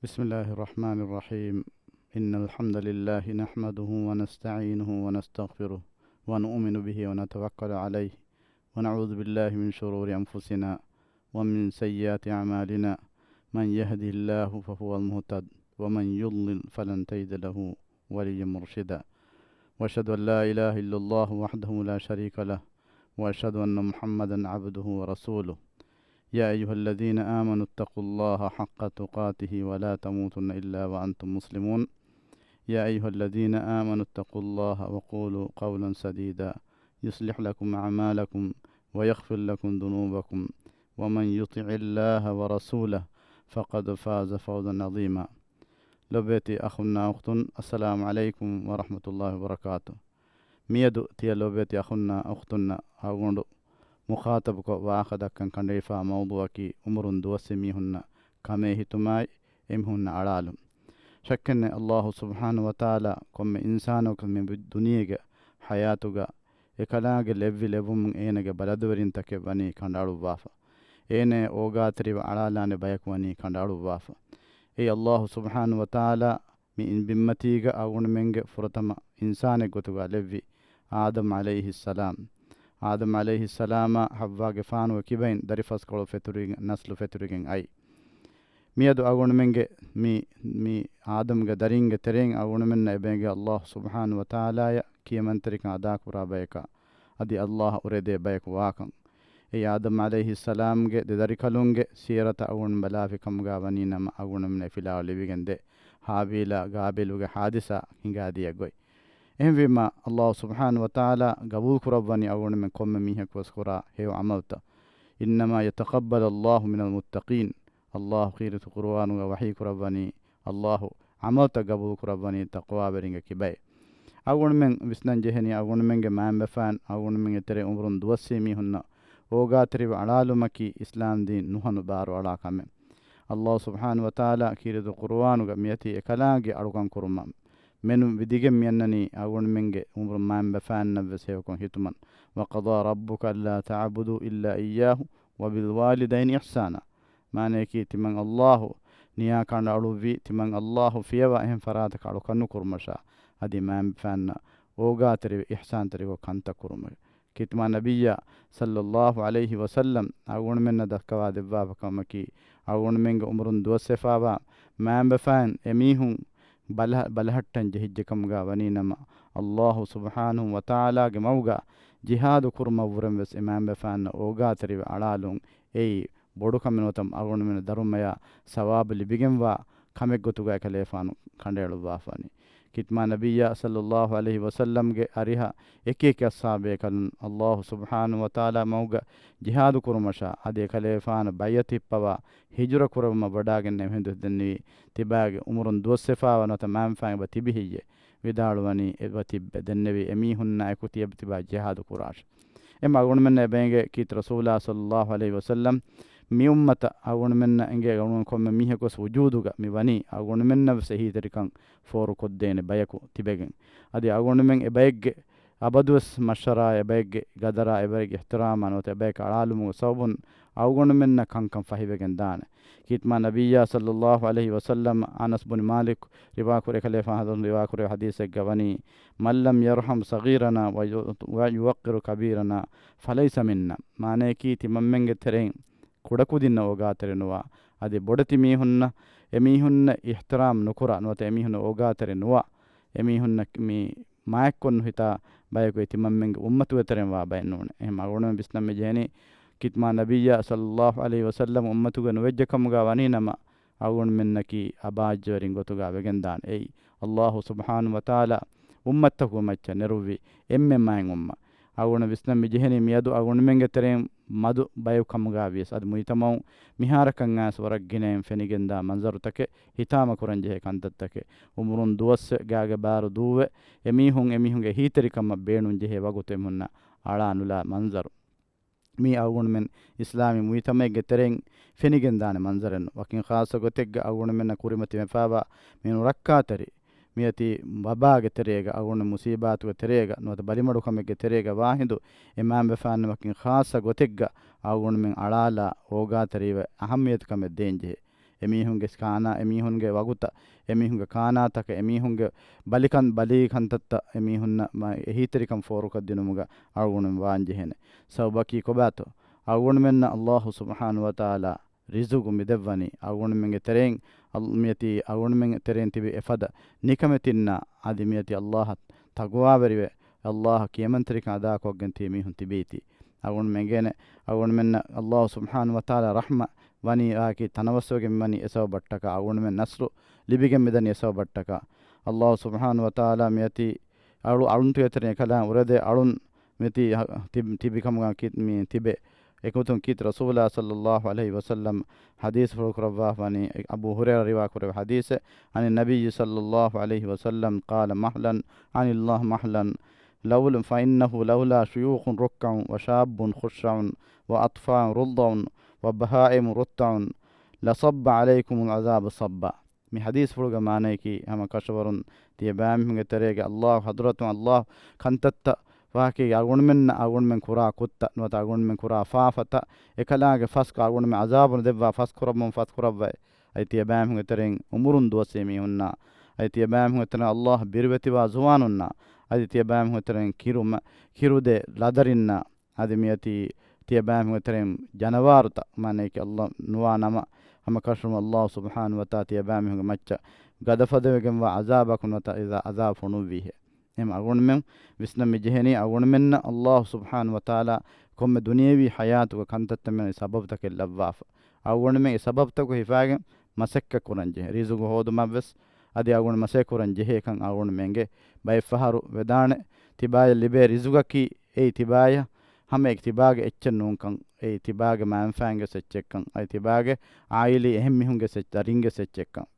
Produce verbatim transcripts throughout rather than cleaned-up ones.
بسم الله الرحمن الرحيم. إن الحمد لله نحمده ونستعينه ونستغفره ونؤمن به ونتوكل عليه ونعوذ بالله من شرور أنفسنا ومن سيئات أعمالنا. من يهده الله فهو المهتد ومن يضلل فلن تجد له وليا مرشدا. وأشهد أن لا إله إلا الله وحده لا شريك له وأشهد أن محمدا عبده ورسوله. يا أيها الذين آمنوا اتقوا الله حق تقاته ولا تموتن إلا وأنتم مسلمون. يا أيها الذين آمنوا اتقوا الله وقولوا قولا سديدا يصلح لكم أعمالكم ويغفر لكم ذنوبكم ومن يطع الله ورسوله فقد فاز فوزا عظيما. ލޮބުވެތި އަޚުންނާ އުޚްތުން، އައްސަލާމު ޢަލައިކުމް ވަރަޙްމަތުﷲ ވަބަރަކާތު. މިއަދު ތިޔަ ލޮބުވެތި އަޚުންނާ އުޚްތުންނަށް އަޅުގަނޑު މުޚާޠަބުކޮށް ވާހަކަ ދައްކަން ކަނޑައިފާ މައުޟޫޢަކީ އުމުރުން ދުވަސްވި މީހުންނަށް ކަމޭ ހިތުމާއި، އެމީހުންނަށް އަޅާލުން. ޝައްކެއްނެތް، އައްލާހު ސުބްޙާނަހު ވަތަޢާލާ ކޮންމެ އިންސާނަކު މި ދުނިޔޭގެ ޙަޔާތުގަ އެކަލާނގެ ލެއްވި ލެއްވުމުން އޭނަގެ ބަލަދުވެރިންތަކެއް ވަނީ ކަނޑައަޅުއްވާފަ. އޭނަޔަށް އޯގާތެރިވެ އަޅާލާނެ ބަޔަކު ވަނީ ކަނޑައަޅުއްވާފަ. އެއީ އައްލާހު ސުބްޙާނަހު ވަތަޢާލާ މި ބިންމަތީގަ އަޅުގަނޑުމެންގެ ފުރަތަމަ އިންސާނެއް ގޮތުގަ ލެއްވި އާދަމް ޢަލައިހިއްސަލާމް. އާދަމް ޢަލައިހިއްސަލާމާ ޙައްވާގެފާނުގެ ކިބައިން ދަރިފަސްކޮޅު ފެތުރިގެން، ނަސްލު ފެތުރިގެން އައި. މިއަދު އަޅުގަނޑުމެންގެ މި، މި އާދަމްގެ ދަރިންގެ ތެރެއިން އަޅުގަނޑުމެންނަށް އެބައިގެ އައްލާހު ސުބްޙާނަހު ވަތަޢާލާޔަށް ކިޔަމަންތެރިކަން އަދާކުރާ ބަޔަކާ، އަދި އައްލާހަށް އުރެދޭ ބަޔަކު ވާކަން. އެއީ އާދަމް ޢަލައިހިއްސަލާމްގެ ދެ ދަރިކަލުންގެ ސީރަތަށް އަޅުގަނޑު ބަލާފި ކަމުގަ ވަނީ ނަމަ، އަޅުގަނޑުމެންނަށް އެ ފިލާވަޅު ލިބިގެންދޭ ހާބީލާ ގާބީލުގެ ޙާދިސާ ހިނގާދިޔަ ގޮތް. އެހެންވީމަ، އައްލާހު ސުބްޙާނަހު ވަތަޢާލާ ގަބޫލު ކުރައްވަނީ އަޅުގަނޑުމެން ކޮންމެ މީހަކުވެސް ކުރާ ހެޔޮ ޢަމަލުތައް. إنما يتقبل الله من المتقين. އައްލާހު ކީރިތި ޤުރުއާނުގަ ވަޙީ ކުރައްވަނީ، އައްލާހު ޢަމަލުތައް ގަބޫލު ކުރައްވަނީ ތަޤްވާވެރިންގެ ކިބައިން. އަޅުގަނޑުމެން ވިސްނަން ޖެހެނީ، އަޅުގަނޑުމެންގެ މައިންބަފައިން އަޅުގަނޑުމެންގެ ތެރެ އުމުރުން ދުވަސްވީ މީހުންނަށް އޯގާތެރިވެ އަޅާލުމަކީ އިސްލާމްދީން ނުހަނު ބާރު އަޅާ ކަމެއް. އައްލާހު ސުބްޙާނަހު ވަތަޢާލާ ކީރިތި ޤުރުއާނުގަ މިއޮތީ އެކަލާނގެ އަޅުކަން ކުރުމަށް. މެނު ވިދިގެން މިއަންނަނީ އަޅުގަނޑުމެންގެ އުމުރު މައިންބަފައިންނަށްވެސް ހެޔޮކޮށް ހިތުމަށް. وقضى ربك ألا تعبدوا إلا إياه وبالوالدين إحسانا. މާނަޔަކީ، ތިމަން އައްލާހު ނިޔާ ކަނޑައަޅުއްވީ، ތިމަން އައްލާހު ފިޔަވާ އެހެން ފަރާތަކަށް އަޅުކަން ނުކުރުމަށާ، އަދި މައިންބަފައިންނަށް އޯގާތެރިވެ އިޙްސާންތެރިކޮށް ކަންތައް ކުރުމަށް. ކީރިތި މާ ނަބިއްޔާ ޞައްލައްލާހު ޢަލައިހި ވަސައްލަމް އަޅުގަނޑުމެންނަށް ދައްކަވާ ދެއްވާފަ ކަމަކީ، އަޅުގަނޑުމެންގެ އުމުރުން ދުވަސްވެފާވާ މައިންބަފައިން އެމީހުން ބަލަ-، ބަލަހައްޓަން ޖެހިއްޖެ ކަމުގަ ވަނީ ނަމަ، އައްލާހު ސުބްޙާނަހު ވަތަޢާލާގެ މަގުގަ ޖިހާދު ކުރުމަށްވުރެން ވެސް އެ މައިންބަފައިންނަށް އޯގާތެރިވެ އަޅާލުން އެއީ ބޮޑު ކަމެއް ނުވަތަ އަޅުގަނޑުމެން ދަރުމަޔާ ސަވާބު ލިބިގެންވާ ކަމެއްގޮތުގަ އެކަލޭފާނު ކަނޑައެޅުއްވާފާނީ. ކީރިތި މާ ނަބިއްޔާ ޞައްލައްލާހު ޢަލައިހި ވަސައްލަމްގެ އަރިހަށް އެކި އެކި އަޞްޙާބޭކަލުން އައްލާހު ސުބްޙާނަހު ވަތަޢާލާ މަގުގަ ޖިހާދު ކުރުމަށާ، އަދި އެކަލޭފާނު ބައިޢަތު ހިއްޕަވާ ހިޖުރަ ކުރެއްވުމަށް ވަޑާގެންނެވި ހިނދު ދެންނެވީ، ތިބާގެ އުމުރުން ދުވަސްވެފާވާ ނުވަތަ މައިންބަފައިން އެބަ ތިބި ހެއްޔޭ؟ ވިދާޅުވަނީ، އެބަ ތިއްބެ. ދެންނެވީ އެމީހުންނާ އެކު ތިޔަބަ ތިބާ ޖިހާދު ކުރާށޭ. އެމަ އަޅުގަނޑުމެންނަށް އެބައިނގޭ ކީރިތި ރަސޫލާ ޞައްލައްލާހު ޢަލައިހި ވަސައްލަމް މި އުއްމަތަށް އަޅުގަނޑުމެންނަށް އެނގޭ އަޅުގަނޑު ކޮންމެ މީހަކުވެސް ވުޖޫދުގަ މި ވަނީ އަޅުގަނޑުމެންނަށް ވެސް އެހީތެރިކަން ފޯރުކޮށްދޭނެ ބަޔަކު ތިބެގެން. އަދި އަޅުގަނޑުމެން އެބައެއްގެ އަބަދުވެސް މަޝްވަރާ، އެބައެއްގެ ގަދަރާ، އެބައެއްގެ އިޙްތިރާމާ ނުވަތަ އެބަޔަކަށް އަޅާލުމުގެ ސަބަބުން އަޅުގަނޑުމެންނަށް ކަންކަން ފަހިވެގެން ދާނެ. ކީރިތި މާ ނަބިއްޔާ ޞައްލައްލާހު ޢަލައިހި ވަސައްލަމް އަނަސް ބުނި މާލިކު ރިވާކުރެ، ކަލޭފާނު ރިވާކުރެ ޙަދީޘެއްގަ ވަނީ، من لم يرحم صغيرنا ويوقر كبيرنا فليس منا. މާނަޔަކީ، ތިމަންމެންގެ ތެރެއިން ކުޑަކުދިންނަށް އޯގާތެރިނުވާ، އަދި ބޮޑެތި މީހުންނަށް، އެމީހުންނަށް އިޙްތިރާމް ނުކުރާ ނުވަތަ އެމީހުންނަށް އޯގާތެރި ނުވާ، އެމީހުންނަށް މި މާތްކޮށް ނުހިތާ ބަޔަކު އެ ތިމަންމެންގެ އުއްމަތުގެ ތެރެއިން ވާ ބައެއް ނޫނޭ. އެހެން އަޅުގަނޑުމެން ވިސްނަން މި ޖެހެނީ، ކީރިތި މާ ނަބިއްޔާ ޞައްލައްލާހު ޢަލައިހި ވަސައްލަމް އުއްމަތުގެ ނުވެއްޖެ ކަމުގަ ވަނީ ނަމަ، އަޅުގަނޑުމެންނަކީ އަބާއްޖަވެރިން ގޮތުގަ ވެގެންދާނެ. އެއީ، އައްލާހު ސުބްޙާނަހު ވަތަޢާލާ އުއްމަތްތަކުގެ މައްޗަށް ނެރުއްވި އެންމެ މާތް އުއްމަތް. އަޅުގަނޑު ވިސްނަން މި ޖެހެނީ މިއަދު އަޅުގަނޑުމެންގެ ތެރެއިން މަދު ބަޔަކު ކަމުގަ ވިޔަސް، އަދި މުޖްތަމަޢު މިހާރަކަށް އައިސް ވަރަށް ގިނައިން ފެނިގެންދާ މަންޒަރުތަކެއް، ހިތާމަ ކުރަން ޖެހޭ ކަންތައްތަކެއް، އުމުރުން ދުވަސްވެ، ގާގެ ބާރު ދުއްވެ، އެމީހުން އެމީހުންގެ އެހީތެރިކަމަށް ބޭނުން ޖެހޭ ވަގުތު އެމީހުންނަށް އަޅާ ނުލާ މަންޒަރު. މީ އަޅުގަނޑުމެން އިސްލާމީ މުޖްތަމަޢެއްގެ ތެރެއިން ފެނިގެންދާނެ މަންޒަރެއް ނޫން. ވަކިން ޚާއްޞަ ގޮތެއްގަ އަޅުގަނޑުމެންނަށް ކުރިމަތިވެފާވާ މި ނުރައްކާތެރި، މިއޮތީ ވަބާގެ ތެރޭގަ، އަޅުގަނޑު މުޞީބާތުގެ ތެރޭގަ، ނުވަތަ ބަލިމަޑުކަމެއްގެ ތެރޭގަ ވާހިނދު، އެ މައިންބަފައިންނަށް ވަކިން ޚާއްޞަ ގޮތެއްގަ އަޅުގަނޑުމެން އަޅާލާ އޯގާތެރިވެ އަހައްމިޔަތުކަމެއް ދޭންޖެހޭ. އެމީހުންގެ ކާނާ، އެމީހުންގެ ވަގުތަށް، އެމީހުންގެ ކާނާތަކަށް، އެމީހުންގެ ބަލިކަން، ބަލީ ކަންތައްތައް އެމީހުންނަށް މަ-، އެހީތެރިކަން ފޯރުކޮށްދިނުމުގަ އަޅުގަނޑުމެން ވާންޖެހޭނެ. ސަބަބަކީ ކޮބާތޯ؟ އަޅުގަނޑުމެންނަށް އައްލާހު ސުބްޙާނަހު ވަތަޢާލާ ރިޒުގު މިދެއްވަނީ އަޅުގަނޑުމެންގެ ތެރެއިން، އަލް-، މިއޮތީ އަޅުގަނޑުމެންގެ ތެރެއިން ތިބި އެފަދަ ނިކަމެތިންނާ، އަދި މިއޮތީ އައްލާހަށް ތަޤްވާވެރިވެ، އައްލާހަށް ކިޔަމަންތެރިކަން އަދާކޮށްގެން ތިބި މީހުން ތިބީތީ. އަޅުގަނޑުމެން އެނގޭނެ، އަޅުގަނޑުމެންނަށް އައްލާހު ސުބްޙާނަހު ވަތަޢާލާ ރަޙްމަތް ވަނީ އާކީ ތަނަވަސްވެގެން މިވަނީ އެސަބަބަށްޓަކާ، އަޅުގަނޑުމެން ނަޞްރު ލިބިގެން މިދަނީ އެސަބަބަށްޓަކާ. އައްލާހު ސުބްޙާނަހު ވަތަޢާލާ މިއޮތީ އަޅު-، އަޅުން ތިޔަތެރެ އެކަލާނގެ އުރެދޭ އަޅުން މިއޮތީ ހަ-، ތި-، ތިބި ކަމުގަ ކި-، މި ތިބެ. އެގޮތުން ކީރިތި ރަސޫލާ ޞައްލައްލާހު ޢަލައިހި ވަސައްލަމް ޙަދީޘް ފުޅު ކުރައްވާފަ ވަނީ، އަބޫ ހުރައިރާ ރިވާ ކުރެއްވި ޙަދީޘެއް، عن النبي صلى الله عليه وسلم قال مهلا عن الله مهلا، لولا، فإنه لولا شيوخ ركع وشاب خشع وأطفال رضع وبهائم رتع لصب عليكم العذاب صبا. މި ޙަދީޘްފުޅުގެ މާނަޔަކީ، ހަމަ ކަށަވަރުން ތިޔަބައިމީހުންގެ ތެރޭގަ އައްލާހު ޙަޟްރަތުން އައްލާހު ކަންތައްތައް ވާހަކައިގެ އަޅުގަނޑުމެންނަށް އަޅުގަނޑުމެން ކުރާ ކުށްތައް ނުވަތަ އަޅުގަނޑުމެން ކުރާ ފާފަތައް އެކަލާނގެ ފަސްކޮށް އަޅުގަނޑުމެން ޢަޛާބު ދެއްވާ ފަސްކުރައްވަމުން ފަސްކުރައްވައި، އަދި ތިޔަބައިމީހުންގެ ތެރެއިން އުމުރުން ދުވަސްވީ މީހުންނާ، އަދި ތިޔަބައިމީހުންގެ ތެރެއިން އައްލާހު ބިރުވެތިވާ ޒުވާނުންނާ، އަދި ތިޔަބައިމީހުންގެ ތެރެއިން ކިރު މަ-، ކިރުދޭ ލަދަރިންނާ، އަދި މިއޮތީ ތިޔަބައިމީހުންގެ ތެރެއިން ޖަނަވާރުތައް، މާނަޔަކީ އައްލާ ނުވާ ނަމަ، ހަމަ ކަށަވަރުން އައްލާހު ސުބްޙާނަހު ވަތަޢާލާ ތިޔަބައިމީހުންގެ މައްޗަށް ގަދަފަދަވެގެންވާ ޢަޛާބަކުން ނުވަތަ ޢަޛާ-، ޢަޛާބު ފޮނުއްވީހޭ. އެހެން އަޅުގަނޑުމެން ވިސްނަން މި ޖެހެނީ، އަޅުގަނޑުމެންނަށް އައްލާހު ސުބްޙާނަހު ވަތަޢާލާ ކޮންމެ ދުނިޔެވީ ޙަޔާތުގެ ކަންތައްތައް މި ސަބަބުތަކެއް ލައްވާފަ. އަޅުގަނޑުމެން އެ ސަބަބުތަކު ހިފާގެން މަސައްކަތް ކުރަން ޖެހޭ. ރިޒުގު ހޯދުމަށްވެސް އަދި އަޅުގަނޑު މަސައްކަތް ކުރަން ޖެހޭކަން އަޅުގަނޑުމެން އެނގޭ. ބައެއްފަހަރު ވެދާނެ، ތިބާޔަށް ލިބޭ ރިޒުގަކީ އެއީ ތިބާޔަށް ހަމައެކަނި ތިބާގެ އެއްޗެއް ނޫންކަން، އެއީ ތިބާގެ މައިންބަފައިންގެ އެއްޗެއްކަން، އަދި ތިބާގެ ޢާއިލީ އެހެން މީހުންގެ އެއްޗެއް، ދަރިންގެ އެއްޗެއްކަން.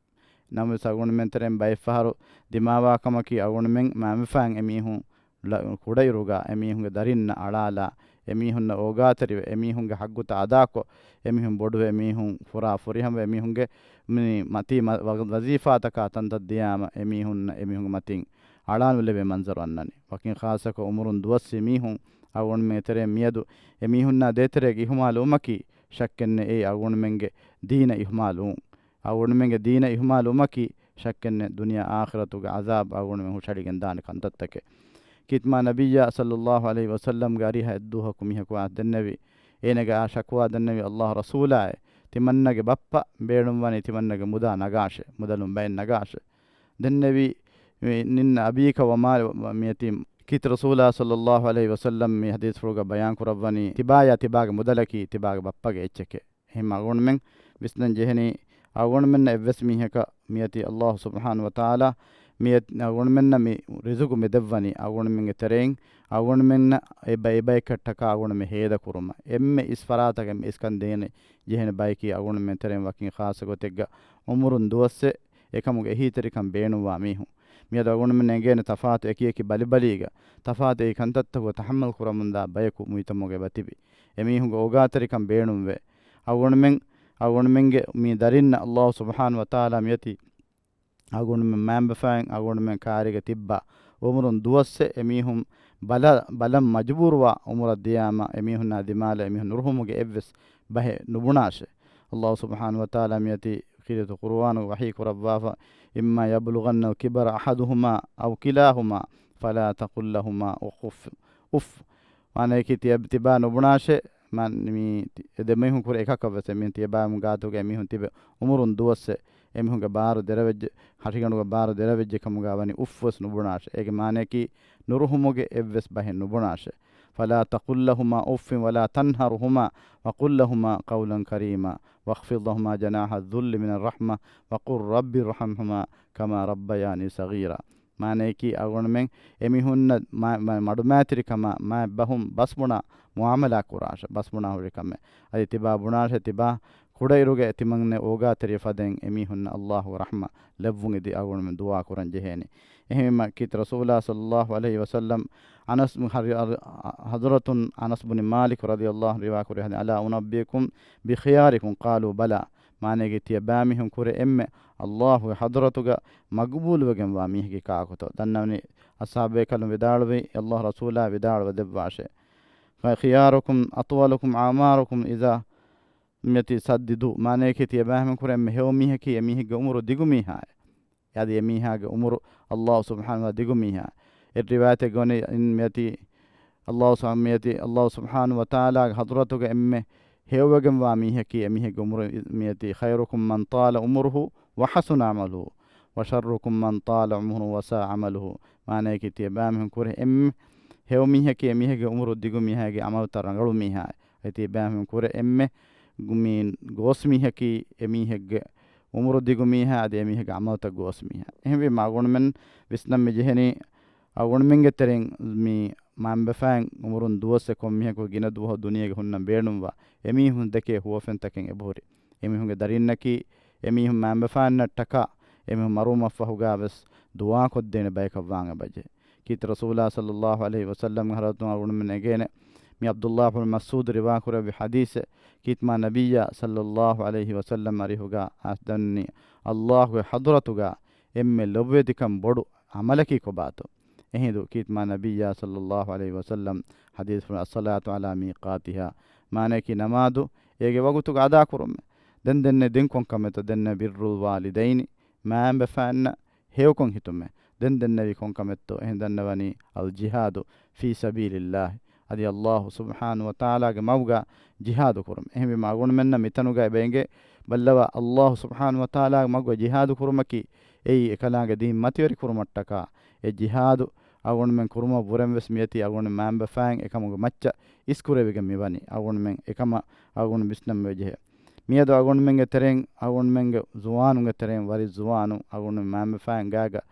ނަމަވެސް އަޅުގަނޑުމެން ތެރެއިން ބައެއްފަހަރު ދިމާވާ ކަމަކީ، އަޅުގަނޑުމެން މައިންބަފައިން އެމީހުން ލަ-، ކުޑައިރުގަ އެމީހުންގެ ދަރިންނަށް އަޅާލާ، އެމީހުންނަށް އޯގާތެރިވެ، އެމީހުންގެ ހައްގުތައް އަދާކޮށް، އެމީހުން ބޮޑުވެ، އެމީހުން ފުރާ ފުރިހަމަވެ، އެމީހުންގެ މި މަތީ މަ-، ވަ-، ވަޒީފާތަކާ ތަންތަން ދިޔާމަ، އެމީހުންނަށް އެމީހުންގެ މަތިން އަޅާނުލެވޭ މަންޒަރު އަންނަނީ. ވަކިން ޚާއްޞަކޮށް އުމުރުން ދުވަސްވި މީހުން އަޅުގަނޑުމެންގެ ތެރެއިން މިއަދު އެމީހުންނާ ދޭތެރޭގަ އިހުމާލުވުމަކީ، ޝައްކެއްނެތް އެއީ އަޅުގަނޑުމެންގެ ދީނަށް އިހުމާލުވުން. އަޅުގަނޑުމެންގެ ދީނަށް އިހުމާލުވުމަކީ، ޝައްކެއްނެތް ދުނިޔެ އާޚިރަތުގެ ޢަޛާބު އަޅުގަނޑުމެން ހުށަހެޅިގެންދާނެ ކަންތައްތަކެއް. ކީރިތި ނަބިއްޔާ ޞައްލައްލާހު ޢަލައިހި ވަސައްލަމްގެ އަރިހަށް އެއްދުވަހަކު މީހަކު އައިސް ދެންނެވި، އޭނަގެ އާ ޝަކުވާ ދެންނެވި، އައްލާހު ރަސޫލާއޭ، ތިމަންނަގެ ބައްޕަ ބޭނުންވަނީ ތިމަންނަގެ މުދާ ނަގާށޭ، މުދަލުން ބައެއް ނަގާށޭ. ދެންނެވި، އިން އަބީކަ ވަމާ، މިއޮތީ ކީރިތި ރަސޫލާ ޞައްލައްލާހު ޢަލައިހި ވަސައްލަމް މި ޙަދީޘްފުޅުގަ ބަޔާން ކުރައްވަނީ، ތިބާޔާ ތިބާގެ މުދަލަކީ ތިބާގެ ބައްޕަގެ އެއްޗެކޭ. އެހެން އަޅުގަނޑުމެން ވިސްނަން ޖެހެނީ، އަޅުގަނޑުމެންނަށް އެއްވެސް މީހަކަށް މިއޮތީ އައްލާހު ސުބްޙާނަހު ވަތަޢާލާ މިއަ-، އަޅުގަނޑުމެންނަށް މި ރިޒުގު މި ދެއްވަނީ، އަޅުގަނޑުމެންގެ ތެރެއިން އަޅުގަނޑުމެންނަށް އެބަ-، އެބަޔަކަށްޓަކާ އަޅުގަނޑުމެން ހޭދަ ކުރުމަށް. އެންމެ އިސް ފަރާތަކަށް އެންމެ އިސްކަން ދޭނެ ޖެހޭނެ ބަޔަކީ އަޅުގަނޑުމެން ތެރެއިން ވަކިން ޚާއްޞަ ގޮތެއްގަ އުމުރުން ދުވަސްވެ، އެކަމުގެ އެހީތެރިކަން ބޭނުންވާ މީހުން. މިއަދު އަޅުގަނޑުމެން އެނގޭނެ ތަފާތު އެކި އެކި ބަލިބަލީގަ، ތަފާތު އެކި ކަންތައްތަކުގަ ތަޙައްމަލް ކުރަމުންދާ ބަޔަކު މުޖްތަމަޢުގަ އެބަތިބި. އެމީހުންގެ އޯގާތެރިކަން ބޭނުންވެ، އަޅުގަނޑުމެން، އަޅުގަނޑުމެންގެ މި ދަރިންނަށް އައްލާހު ސުބްޙާނަހު ވަތަޢާލާ މިއޮތީ އަޅުގަނޑުމެން މައިންބަފައިން އަޅުގަނޑުމެން ކާރީގަ ތިއްބާ އުމުރުން ދުވަސްވެ، އެމީހުން ބަލަ-، ބަލަން މަޖުބޫރުވާ އުމުރަށް ދިޔާމަ، އެމީހުންނާ ދިމާލަށް އެމީހުން ނުރުހުމުގެ އެއްވެސް ބަހެއް ނުބުނާށޭ. އައްލާހު ސުބްޙާނަހު ވަތަޢާލާ މިއޮތީ ކީރިތި ޤުރުއާނުގަ ވަޙީ ކުރައްވާފަ، إما يبلغن الكبر أحدهما أو كلاهما فلا تقل لهما أف، އުފް. މާނަޔަކީ ތިޔަ-، ތިބާ ނުބުނާށޭ، މާ-، މީ ތި-، އެ ދެމީހުން ކުރެ އެކަކަށް ވެސް، އެމީހުން ތިޔަބާމު ގާތުގަ އެމީހުން ތިބެ އުމުރުން ދުވަސްވެ، އެމީހުންގެ ބާރު ދެރަވެއްޖެ، ހަށިގަނޑުގެ ބާރު ދެރަވެއްޖެ ކަމުގަ ވަނީ އުފް ވެސް ނުބުނާށޭ. އޭގެ މާނަޔަކީ ނުރުހުމުގެ އެއްވެސް ބަހެއް ނުބުނާށޭ. فلا تقل لهما أف ولا تنهرهما وقل لهما قولا كريما واخفض لهما جناح الذل من الرحمة وقل رب ارحمهما كما ربياني صغيرا. މާނަޔަކީ އަޅުގަނޑުމެން އެމީހުންނަށް މަ-، މަ-، މަޑުމައިތިރިކަމާ މާތް ބަހުން ބަސްބުނާ މުޢާމަލާ ކުރާށޭ، ބަސްބުނާ ހުރި ކަމެއް. އަދި ތިބާ ބުނާށޭ، ތިބާ ކުޑައިރުގެ ތިމަންނެ އޯގާތެރި ފަދައިން އެމީހުންނަށް އައްލާހުގެ ރަޙްމަ ލެއްވުން އެދި އަޅުގަނޑުމެން ދުޢާ ކުރަން ޖެހޭނެ. އެހެންވީމަ ކީރިތި ރަސޫލާ ޞައްލައްލާހު ޢަލައިހި ވަސައްލަމް އަނަސް މު-، ހަރި-، ހަރި-، ޙަޟްރަތުން އަނަސް ބުނި މާލިކު ރަޟިޔައްލާހު ޢަންހު ރިވާ ކުރި ޙަދީޘް، ألا أنبئكم بخياركم؟ قالوا بلى. މާނަޔަކީ ތިޔަބައިމީހުން ކުރެ އެންމެ އައްލާހުގެ ޙަޟްރަތުގަ މަގުބޫލުވެގެންވާ މީހަކީ ކާކުތޯ؟ ދަންނަވަނީ އަޞްޙާބުބޭކަލުން ވިދާޅުވީ، އައްލާހު ރަސޫލާ ވިދާޅުވެ ދެއްވާށޭ. خياركم أطولكم أعمارا إذا މިއޮތީ ސައްދިދޫ، މާނަޔަކީ ތިޔަބައިމީހުން ކުރެ އެންމެ ހެޔޮ މީހަކީ އެމީހެއްގެ އުމުރު ދިގު މީހާއެއް. އަދި އެމީހާގެ އުމުރު ﷲ ސުބްޙާނަހޫ ވަތަޢާލާ ދިގު މީހާ. އެއް ރިވާޔަތެއްގަ ވަނީ އިން މިއޮތީ ﷲ ސުބްޙާ-، މިއޮތީ ﷲ ސުބްޙާނަހޫ ވަތަޢާލާގެ ޙަޟްރަތުގަ އެންމެ ހެޔޮވެގެންވާ މީހަކީ އެމީހެއްގެ އުމުރު މިއޮތީ. "خيركم من طال عمره وحسن عمله، وشركم من طال عمره وساء عمله." މާނަޔަކީ ތިޔަބައިމީހުން ކުރެ އެންމެ ހެޔޮ މީހަކީ އެމީހެއްގެ އުމުރު ދިގު މީހާގެ ޢަމަލުތައް ރަނގަޅު މީހާ. އެ ތިޔަބައިމީހުން ކުރެ އެންމެ މި ގޯސް މީހަކީ އެމީހެއްގެ އުމުރު ދިގު މީހާ އަދި އެމީހެއްގެ ޢަމަލުތައް ގޯސް މީހާ. އެހެންވީމަ އަޅުގަނޑުމެން ވިސްނަން މި ޖެހެނީ، އަޅުގަނޑުމެންގެ ތެރެއިން މި މައިންބަފައިން އުމުރުން ދުވަސް ކޮންމީހަކު ގިނަ ދުވަހު ދުނިޔޭގަ ހުންނަން ބޭނުންވާ އެމީހުން ދެކޭ ހުވަފެންތަކެއް އެބަހުރި. އެމީހުންގެ ދަރިންނަކީ އެމީހުން މައިންބަފައިންނަށްޓަކާ އެމީހުން މަރުވުމަށްފަހުގާވެސް ދުޢާކޮށްދޭނެ ބަޔަކަށްވާން އެބަޖެހޭ. ކީރިތި ރަސޫލާ ޞައްލައްލާހު ޢަލައިހި ވަސައްލަމްގެ ޙަޟްރަތުން އަޅުގަނޑުމެން އެނގޭނެ، މި ޢަބްދުﷲ ބިން މަސްޢޫދު ރިވާކުރެއްވި ޙަދީޘެއް، ކީރިތިމާ ނަބިއްޔާ ޞައްލައްލާހު ޢަލައިހި ވަސައްލަމް އަރިހުގާ އަސް ދަންނި، ﷲގެ ޙަޟްރަތުގާ އެންމެ ލޮބުވެތިކަން ބޮޑު ޢަމަލަކީ ކޮބާތޯ؟ އެހިނދު ކީރިތިމާ ނަބިއްޔާ ޞައްލައްލާހު ޢަލައިހި ވަސައްލަމް ޙަދީޘްފުޅު، "الصلاة على ميقاتها"، މާނައަކީ ނަމާދު އޭގެ ވަގުތުގަ އަދާކުރުމެއް. ދެން ދެންނެ ދެން ކޮންކަމެއްތޯ؟ ދެންނެ بر الوالدين، މައިންބަފައިންނަށް ހެޔޮކޮށް ހިތުމެއް. ދެން ދެންނެވީ ކޮންކަމެއްތޯ؟ އެހެން ދަންނަވަނީ الجهاد في سبيل الله، އަދި ﷲ ސުބްޙާނަހޫ ވަތަޢާލާގެ މަގުގަ ޖިހާދު ކުރުން. އެހެންވީމަ އަޅުގަނޑުމެންނަށް މިތަނުގަ އެބަ އެނގޭ ބައްލަވާ، ﷲ ސުބްޙާނަހޫ ވަތަޢާލާގެ މަގުގަ ޖިހާދު ކުރުމަކީ އެއީ އެކަލާނގެ ދީން މަތިވެރި ކުރުމަށްޓަކާ އެ ޖިހާދު އަޅުގަނޑުމެން ކުރުމަށް ވުރެން ވެސް މިއޮތީ އަޅުގަނޑު މައިންބަފައިން އެކަމުގެ މައްޗަށް އިސްކުރެވިގެން މިވަނީ. އަޅުގަނޑުމެން އެކަމަށް އަޅުގަނޑު ވިސްނަން ވެޖެހޭ. މިއަދު އަޅުގަނޑުމެންގެ ތެރެއިން އަޅުގަނޑުމެންގެ ޒުވާނުންގެ ތެރެއިން ވަރި ޒުވާނު އަޅުގަނޑު މައިންބަފައިން ގާގަ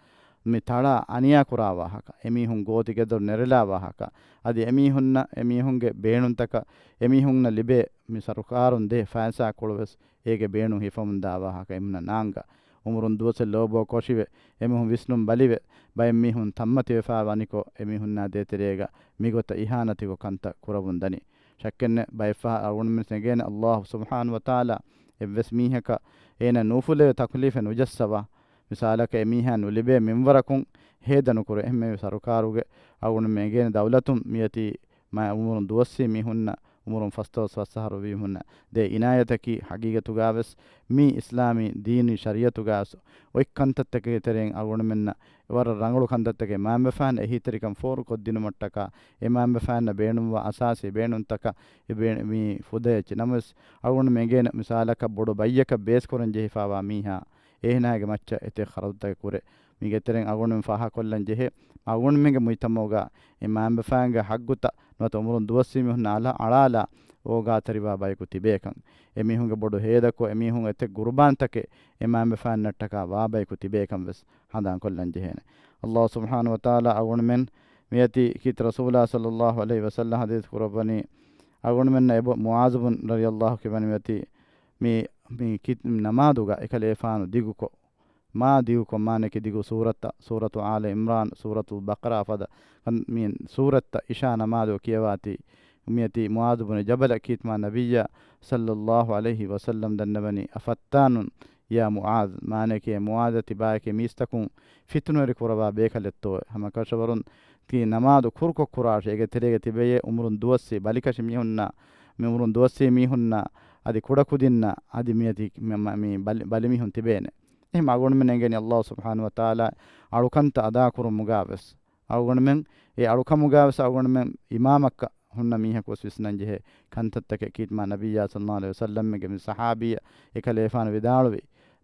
މި ތަޅާ އަނިޔާ ކުރާ ވާހަކަ، އެމީހުން ގޯތިގެދޮރު ނެރެލާ ވާހަކަ، އަދި އެމީހުންނަށް އެމީހުންގެ ބޭނުންތަކަށް އެމީހުންނަށް ލިބޭ މި ސަރުކާރުން ދޭ ފައިސާ ކޮޅުވެސް އޭގެ ބޭނުން ހިފަމުންދާ ވާހަކަ އެމީހުންނަށް ނާންގާ. އުމުރުން ދުވަސް ލޯބޯ ކޮށިވެ، އެމީހުން ވިސްނުން ބަލިވެ، ބައެއް މީހުން ތަންމަތިވެފާ ވަނިކޮށް، އެމީހުންނާ ދޭތެރޭގަ މިގޮތަށް އިހާނަތިކޮށް ކަންތައް ކުރަވަން ދަނީ. ޝައްކެއްނެތް، ބައެއްފަހަރު އަޅުގަނޑުމެން އެނގޭނެ ﷲ ސުބްޙާނަހޫ ވަތަޢާލާ އެއްވެސް މީހަކަށް އޭނަ ނޫފުލެވޭ ތަކުލީފެއް ނުޖައްސަވާ. މިސާލަކަށް އެމީހާ ނުލިބޭ މިންވަރަކުން ހޭދަ ނުކުރޭ. އެހެންވެ ސަރުކާރުގެ އަޅުގަނޑުމެން އެނގޭނެ ދައުލަތުން މިއޮތީ މާ އުމުރުން ދުވަސްވީ މީހުންނަށް، އުމުރުން ފަސްދޮޅަސް ފަސް އަހަރު ވީ މީހުންނަށް ދޭ އިނާޔަތަކީ ހަގީގަތުގާވެސް މީ އިސްލާމީ ދީނީ ޝަރީޢަތުގާވެސް އޮތް ކަންތައްތަކެއްގެ ތެރެއިން އަޅުގަނޑުމެންނަށް ވަރަށް ރަނގަޅު ކަންތައްތަކެއް މައިންބަފައިން އެހީތެރިކަން ފޯރުކޮށްދިނުމަށްޓަކާ އެ މައިންބަފައިންނަށް ބޭނުންވާ އަސާސީ ބޭނުންތަކަށް އެ ބޭ-، މި ފުދޭ އެއްޗެއް. ނަމަވެސް އަޅުގަނޑުމެން އެނގޭނެ މިސާލަކަށް ބޮޑު ބައްޔަކަށް ބޭސްކުރަން ޖެހިފާވާ މީހާ އޭނާގެ މައްޗަށް އެތެއް ޚަރަދުތަކެއް ކުރޭ. މީގެ ތެރެއިން އަޅުގަނޑުމެން ފާހަގަކޮށްލަން ޖެހޭ، އަޅުގަނޑުމެންގެ މުޖްތަމަޢުގަ އެ މައިންބަފައިންގެ ޙައްޤުތައް ނުވަތަ އުމުރުން ދުވަސްވީ މީހުން އަޅާ، އަޅާލާ އޯގާތެރިވާ ބަޔަކު ތިބޭކަން. އެމީހުންގެ ބޮޑު ހޭދަކޮށް، އެމީހުން އެތެއް ގުރުބާންތަކެއް އެ މައިންބަފައިންނަށްޓަކާ ވާ ބަޔަކު ތިބޭކަން ވެސް ހަނދާންކޮށްލަން ޖެހޭނެ. ﷲ ސުބްޙާނަހޫ ވަތަޢާލާ އަޅުގަނޑުމެން މިއޮތީ ކީރިތި ރަސޫލާ ޞައްލައްލާހު ޢަލައިހި ވަސައްލަމް ޙަދީޘް ކުރައްވަނީ، އަޅުގަނޑުމެންނަށް އެބަ މުޢާޛު ބުން ރަޟިޔައްލާހު ކިބަނިވަތީ މި، މި ކި-، ނަމާދުގަ އެކަލޭފާނު ދިގުކޮށް، މާ ދިގުކޮށް މާނަކީ ދިގު ސޫރަތައް، ސޫރަތު އާލި ޢިމްރާން، ސޫރަތުލް ބަޤަރާ ފަދަ ކަން-، މި ސޫރަތްތައް އިޝާ ނަމާދު ކިޔަވާތީ، މިއޮތީ މުޢާޛު ބުނު ޖަބަލަށް ކީރިތިމާ ނަބިއްޔާ ޞައްލައްލާހު ޢަލައިހި ވަސައްލަމް ދަންނަވަނީ، "أفتان يا معاذ؟" މާނައަކީ، އޭ މުޢާޛަށް ތިބާއެކޭ މީސްތަކުން ފިތުނަވެރި ކުރައްވާ ބޭކަލެއްތޯއޭ؟ ހަމަކަށަވަރުން ތީ ނަމާދު ކުރުކޮށް ކުރާށޭ، އޭގެ ތެރޭގަ ތިބެޔޭ އުމުރުން ދުވަސްވީ ބަލިކަށި މީހުންނާ، މި އުމުރުން ދުވަސްވީ މީހުންނާ، އަދި ކުޑަކުދިންނާ، އަދި މިއޮތީ މި، މި، މި ބަލި، ބަލިމީހުން ތިބޭނެ. އެހެން އަޅުގަނޑުމެން އެނގެނީ ﷲ ސުބްޙާނަހޫ ވަތަޢާލާ އަޅުކަންތައް އަދާކުރުމުގާވެސް. އަޅުގަނޑުމެން އެ އަޅުކަމުގާވެސް އަޅުގަނޑުމެން އިމާމަކަށް ހުންނަ މީހަކުވެސް ވިސްނަންޖެހޭ ކަންތައްތަކެއް ކީރިތިމާ ނަބިއްޔާ ޞައްލައްލާހު ޢަލައިހި ވަސައްލަމްގެ މި ޞަޙާބީއަށް އެކަލޭފާނު ވިދާޅުވި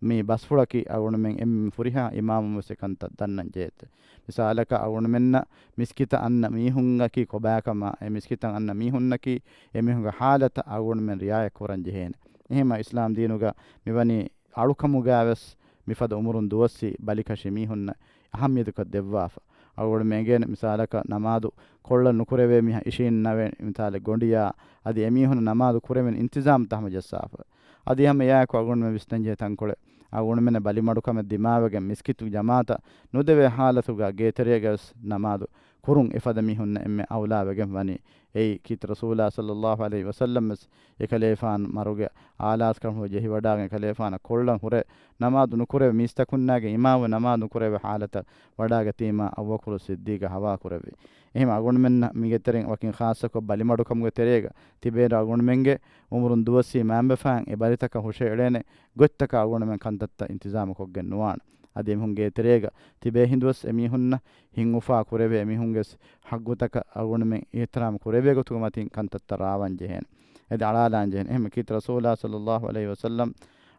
މި ބަސްފުޅަކީ އަޅުގަނޑުމެން އެންމެ ފުރިހާ އިމާމުންވެސް އެ ކަންތައް ދަންނަން ޖެހޭތެ. މިސާލަކަށް އަޅުގަނޑުމެންނަށް މިސްކިތަށް އަންނަ މީހުންނަކީ ކޮބާކަމާ، އެ މިސްކިތަށް އަންނަ މީހުންނަކީ އެމީހުންގެ ޙާލަތަށް އަޅުގަނޑުމެން ރިޢާޔަތް ކުރަން ޖެހޭނެ. އެހެންމަ އިސްލާމް ދީނުގަ މިވަނީ އަޅުކަމުގައިވެސް މިފަދަ އުމުރުން ދުވަސްވީ ބަލިކަށި މީހުންނަށް އަހައްމިޔަތުކަން ދެއްވާފަ. އަޅުގަނޑުމެން އެނގޭނެ މިސާލަކަށް ނަމާދު ކޮށްލަން ނުކުރެވޭ މީހާ އިށީންނަވެ، މިސާލެއް ގޮނޑިޔާ، އަދި އެމީހުންނަށް ނަމާދު ކުރެވެން އިންތިޒާމްތައް ހަމަ ޖައްސާފަ. އަދި ހަމަ އެއާއެކު އަޅުގަނޑުމެން ވިސްނަންޖެހޭ ތަންކޮޅެއް، އަޅުގަނޑުމެންނަށް ބަލިމަޑުކަމެއް ދިމާވެގެން މިސްކިތު ޖަމާޢަތަށް ނުދެވޭ ޙާލަތުގަ ގޭތެރޭގަވެސް ނަމާދު ކުރުން އެފަދަ މީހުންނަށް އެންމެ އައުލާވެގެން ވަނީ. އެއީ ކީރިތި ރަސޫލާ ޞައްލައްލާހު ޢަލައިހި ވަސައްލަމް ވެސް އެކަލޭފާނު މަރުގެ އާލާސްކަން ހުރެ ޖެހިވަޑާގެން އެކަލޭފާނަށް ކޮޅުން ހުރެ ނަމާދު ނުކުރެވޭ މީސްތަކުންނާގެ އިމާމު ނަމާދު ނުކުރެވޭ ޙާލަތަށް ވަޑާގަތީމާ އަބޫބަކުރު ޞިއްދީޤަށް ހަވާލު ކުރެއްވި. އެހެން އަޅުގަނޑުމެންނަށް މީގެ ތެރެއިން ވަކިން ޚާއްޞަކޮށް ބަލިމަޑުކަމުގެ ތެރޭގަ ތިބޭ އަޅުގަނޑުމެންގެ އުމުރުން ދުވަސްވީ މައިންބަފައިން އެ ބަލިތަކަށް ހުށައެޅޭނެ ގޮތްތަކަށް އަޅުގަނޑުމެން ކަންތައްތައް އިންތިޒާމު ކޮށްގެން ނުވާނެ. އަދި އެމީހުންގެ ތެރޭގަ ތިބޭ ހިނދުވެސް އެމީހުންނަށް ހިތް އުފާ ކުރެވޭ އެމީހުންގެ ހައްގުތަކަށް އަޅުގަނޑުމެން އިޙްތިރާމް ކުރެވޭ ގޮތުގެ މަތިން ކަންތައްތައް ރާވަން ޖެހޭނެ. އެދެ އަޅާލާން ޖެހޭނެ. އެހެން ކީރިތި ރަސޫލާ ޞައްލައްލާހު ޢަލައިހި ވަސައްލަމް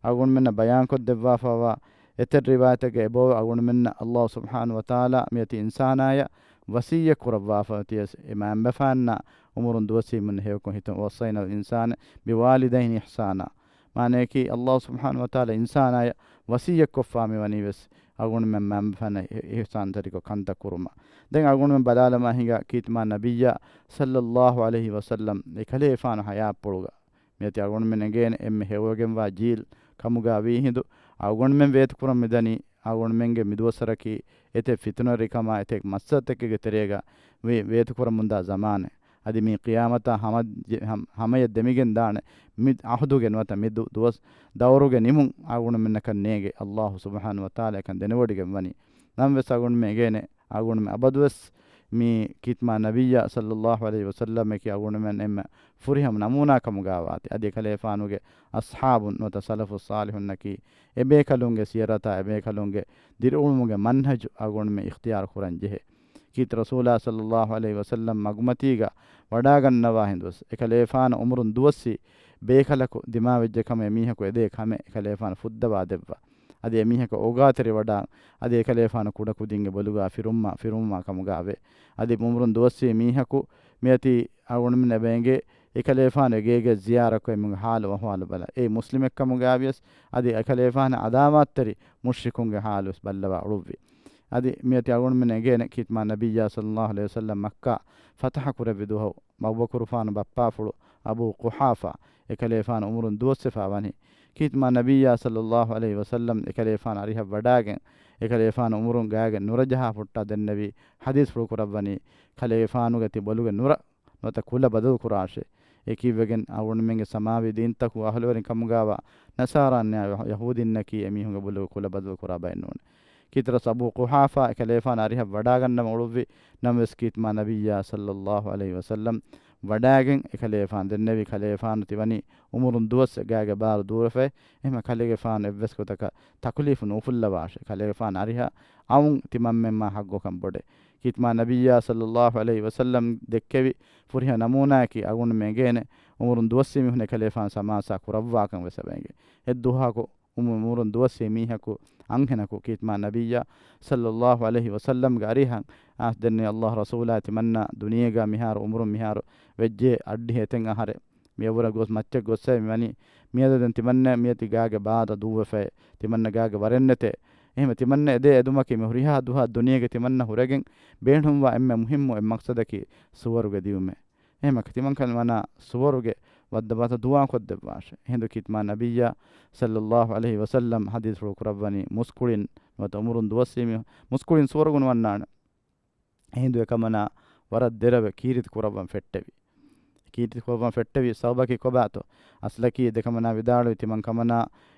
އަޅުގަނޑުމެންނަށް ބަޔާންކޮށް ދެއްވާފައިވާ އެތައް ރިވާޔަތެއްގަ އެބައޮތް އަޅުގަނޑުމެންނަށް ﷲ ސުބްޙާނަހޫ ވަތަޢާލާ މިއޮތީ އިންސާނާޔަށް ވަޞިއްޔަތް ކުރައްވާފަ އޮތީވެސް އެ މައިންބަފައިންނާ އުމުރުން ދުވަސްވީމުން ހެޔޮކޮށް ހިތުން، وَوَصَّيْنَا الْإِنسَانَ بِوَالِدَيْهِ إِحْسَانًا. މާނަޔަކީ، ﷲ ސުބްޙާނަހޫ ވަތަޢާލާ އިންސާނާޔަށް ވަޞިއްޔަތްކޮށްފާ މިވަނީވެސް އަޅުގަނޑުމެން މައިންބަފައިންނަށް އިޙް-، އިޙްސާންތެރިކޮށް ކަންތައް ކުރުމަށް. ދެން އަޅުގަނޑުމެން ބަލާލަމާ ހިނގާ ކީރިތި މާ ނަބިއްޔާ ޞައްލައްލާހު ޢަލައިހި ވަސައްލަމް އެކަލޭފާނު ޙަޔާތްޕުޅުގަ މިއޮތީ އަޅުގަނޑުމެން އެނގޭނެ އެންމެ ހެޔޮވެގެންވާ ޖީލް ކަމުގަ ވީ ހިނދު، އަޅުގަނޑުމެން ވޭތުކުރަން މިދަނީ އަޅުގަނޑުމެންގެ މިދުވަސްވަރަކީ އެތެއް ފިތުނަވެރިކަމާ އެތެއް މައްސަލަތަކެއްގެ ތެރޭގަ ވޭ-، ވޭތުކުރަމުންދާ ޒަމާނެއް. އަދި މި ޤިޔާމަތާ ހަމަ-، ހަމަ-، ހަމަޔަށް ދެމިގެން ދާނެ މި އަހުދުގެ ނުވަތަ މި ދު-، ދުވަސް ދައުރުގެ ނިމުން އަޅުގަނޑުމެންނަކަށް ނޭނގެ. ﷲ ސުބްޙާނަހޫ ވަތަޢާލާ އެކަން ދެނެވޮޑިގެން ވަނީ. ނަމަވެސް އަޅުގަނޑުމެން އެނގޭނެ އަޅުގަނޑުމެން އަބަދުވެސް މި ކީރިތި މާ ނަބިއްޔާ ޞައްލައްލާހު ޢަލައިހި ވަސައްލަމަކީ އަޅުގަނޑުމެން އެންމެ ފުރިހަމަ ނަމޫނާ ކަމުގަ ވާތީ. އަދި އެކަލޭފާނުގެ އަޞްޙާބުން ނުވަތަ ސަލަފު ޞާލިޙުންނަކީ އެބޭކަލުންގެ ސީރަތާ އެބޭކަލުންގެ ދިރިއުޅުމުގެ މަންހަޖު އަޅުގަނޑުމެން އިޚްތިޔާރު ކުރަން ޖެހޭ. ކީރިތި ރަސޫލާ ޞައްލައްލާހު ޢަލައިހި ވަސައްލަމް މަގުމަތީގަ ވަޑާގަންނަވާ ހިނދުވެސް އެކަލޭފާނު އުމުރުން ދުވަސްވީ ބޭކަލަކު ދިމާވެއްޖެ ކަމަށް އެމީހަކު އެދޭ ކަމެއް އެކަލޭފާނު ފުއްދަވާ ދެއްވާ. އަދި އެމީހަކަށް އޯގާތެރިވަޑާ، އަދި އެކަލޭފާނު ކުޑަކުދިންގެ ބޮލުގަ ފިރުއްމާ، ފިރުއްމާ ކަމުގަ ވޭ. އަދި އުމުރުން ދުވަސްވީ މީހަކު މިއޮތީ އަޅުގަނޑުމެން އެބަ އެނގޭ އެކަލޭފާނު އެގޭގެ ޒިޔާރަތްކޮށް އެމީހުންގެ ޙާލު އަޙްވާލު ބަލަ. އެއީ މުސްލިމެއް ކަމުގަ ވިޔަސް، އަދި އެކަލޭފާނަށް ޢަދާވާތްތެރި މުޝްރިކުންގެ ޙާލު ވެސް ބައްލަވާ އުޅުއްވި. އަދި މިއޮތީ އަޅުގަނޑުމެން އެނގޭނެ ކީރިތި މާ ނަބިއްޔާ ޞައްލައްލާހު ޢަލައިހި ވަސައްލަމް މައްކާ ފަތަޙަ ކުރެއްވި ދުވަހު އަބޫބަކުރުފާނު ބައްޕާފުޅު އަބޫ ޤުޙާފާ އެކަލޭފާނު އުމުރުން ދުވަސްވެފާ ވަނީ. ކީރިތި މާ ނަބިއްޔާ ޞައްލައްލާހު ޢަލައިހި ވަސައްލަމް އެކަލޭފާނު އަރިހަށް ވަޑާގެން، އެކަލޭފާނު އުމުރުން ގާގެ ނުރަޖަހާ ހުއްޓާ ދެންނެވި ޙަދީޘްފުޅު ކުރައްވަނީ، ކަލޭފާނުގެ ތި ބޮލުގެ ނުރަ ނުވަތަ ކުލަ ބަދަލު ކުރާށޭ. އެކީވެގެން އަޅުގަނޑުމެންގެ ސަމާވީ ދީންތަކުގެ އަހުލުވެރިން ކަމުގައިވާ ނަޞާރާންނާ ޔަހޫދީންނަކީ އެމީހުންގެ ބޮލުގެ ކުލަ ބަދަލު ކުރާ ބައެއް ނޫނޭ. ކީރިތި ރަސޫލު އަބޫ ޤުޙާފާ އެކަލޭފާނު އަރިހަށް ވަޑާގަންނަވަން އުޅުއްވި ނަމަވެސް ކީރިތި މާ ނަބިއްޔާ ޞައްލައްލާހު ޢަލައިހި ވަސައްލަމް ވަޑާގެން އެކަލޭފާނު ދެންނެވި ކަލޭފާނު ތިވަނީ އުމުރުން ދުވަސް ގާގެ ބާރު ދޫރަފައި. އެހެން ކަލޭގެފާނު އެއްވެސް ގޮތަކަށް ތަކުލީފު ނުއުފުއްލަވާށޭ. ކަލޭގެފާނު އަރިހަށް އައުން ތިމަންމެންމާ ޙައްޤުކަން ބޮޑޭ. ކީރިތި މާ ނަބިއްޔާ ޞައްލައްލާހު ޢަލައިހި ވަސައްލަމް ދެއްކެވި ފުރިހަމަ ނަމޫނާއަކީ އަޅުގަނޑުމެން އެނގޭނެ އުމުރުން ދުވަސްވީ މީހުން އެކަލޭފާނު ސަމާސާ ކުރައްވާކަން ވެސް އެބަ އެނގޭ. އެއްދުވަހަކު އުމު-، އުމުރުން ދުވަސްވީ މީހަކު އަންހެނަކު ކީރިތި މާ ނަބިއްޔާ ޞައްލައްލާހު ޢަލައިހި ވަސައްލަމްގެ އަރިހަށް އައިސް ދެންނެވި ﷲ ރަސޫލާ ތިމަންނަ ދުނިޔޭގަ މިހާރު އުމުރުން މިހާރު ވެއްޖެ އަށްޑިހަ އެތައް އަހަރެއް. މިއަށްވުރެ ގޮސް މައްޗަށް ގޮއްސައި މިވަނީ. މިއަދު ދެން ތިމަންނަ މިއޮތީ ގާގެ ބާރަށް ދޫވެފައި. ތިމަންނަ ގާގެ ވަރެއް ނެތޭ. އެހެންވެ ތިމަންނަ އެދޭ އެދުމަކީ މި ހުރިހާ ދުވަހަށް ދުނިޔޭގެ ތިމަންނަ ހުރެގެން ބޭނުންވާ އެންމެ މުހިއްމު އެއް މަޤްޞަދަކީ ސުވަރުގެ ދިއުމޭ. އެހެންވެ ތިމަން ކަލޭފާނާ ސުވަރުގެ ވައްދަވާތަ ދުޢާ ކޮށްދެއްވާށޭ. އެހިނދު ކީރިތި މާ ނަބިއްޔާ ޞައްލައްލާހު ޢަލައިހި ވަސައްލަމް ޙަދީޘްފުޅު ކުރައްވަނީ މުސްކުޅިން ނުވަތަ އުމުރުން ދުވަސްވީ މީހުން މުސްކުޅިން ސުވަރުގަ ނުވަންނާނެ. އެހިނދު އެކަމަނާ ވަރަށް ދެރަވެ ކީރިތި ކުރައްވަން ފެއްޓެވި. ކީރިތި ކުރައްވަން ފެއްޓެވި ސަބަބަކީ ކޮބާތޯ؟ އަސްލަކީ ދެކަމަނާ ވިދާޅުވި ތިމަން ކަމަނާ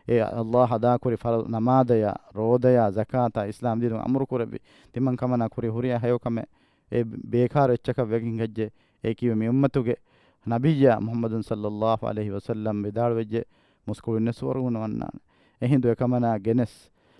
އެ ﷲ އަދާކުރި ފަރުޟު ނަމާދަޔާ، ރޯދަޔާ، ޒަކާތާ، އިސްލާމް ދީނު އަމުރު ކުރެއްވި ތިމަން ކަމަނާ ކުރި ހުރިހާ ހެޔޮކަމެއް އެ ބޭކާރު އެއްޗަކަށް ވެގެން ހިނގައްޖެ. އެއީ ކީއްވެ މި އުއްމަތުގެ ނަބިއްޔާ މުޙައްމަދު ޞައްލައްލާހު ޢަލައިހި ވަސައްލަމް ވިދާޅުވެއްޖެ މުސްކުޅިންނެއް ސުވަރުގަ ނުވަންނާނެ. އެހިނދު އެކަމަނާ ގެނެސް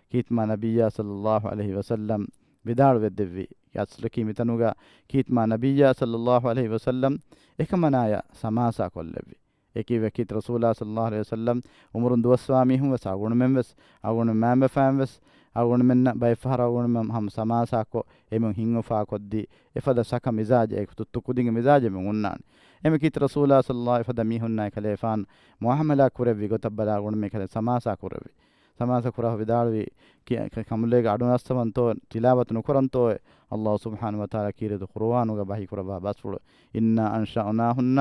ކީރިތި މާ ނަބިއްޔާ ޞައްލައްލާހު ޢަލައިހި ވަސައްލަމް ވިދާޅުވެއްދެއްވި. އަސްލަކީ މިތަނުގަ ކީރިތި މާ ނަބިއްޔާ ޞައްލައްލާހު ޢަލައިހި ވަސައްލަމް އެކަމަނާޔަށް ސަމާސާ ކޮށްލެއްވި. އެކީއްވެ ކީރިތި ރަސޫލާ ޞައްލައްލާހު ޢަލައިހި ވަސައްލަމް އުމުރުން ދުވަސްވާ މީހުން ވެސް އަޅުގަނޑުމެން ވެސް އަޅުގަނޑު މައިންބަފައިން ވެސް އަޅުގަނޑުމެންނަށް ބައެއް ފަހަރަށް އަޅުގަނޑުމެން ހަމަ ސަމާސާކޮށް އެމީހުން ހިތް އުފާކޮށްދީ އެފަދަ ސަކަ މިޒާޖެއް ތުއްތު ކުދިންގެ މިޒާޖެއް އެމީހުން ހުންނާނެ. އެމެ ކީރިތި ރަސޫލާ ޞައްލައްލާހު އެފަދަ މީހުންނާ އެކަލޭފާން މުޢާމަލާ ކުރެއްވި ގޮތަށް ބަލާ އަޅުގަނޑުމެން އެކަލޭ ސަމާސާ ކުރެއްވި. ސަމާސާ ކުރާ ވިދާޅުވީ ކި-، ކަ-، ކަނބުލޭގެ އަޑު ނައްސަވަންތޯ ތިލާވަތު ނުކުރަންތޯއޭ؟ ﷲ ސުބްޙާނަހޫ ވަތަޢާލާ ކީރިތި ޤުރުއާނުގަ ވަޙީ ކުރައްވާ ބަސްފުޅު، إِنَّا أَنشَأْنَاهُنَّ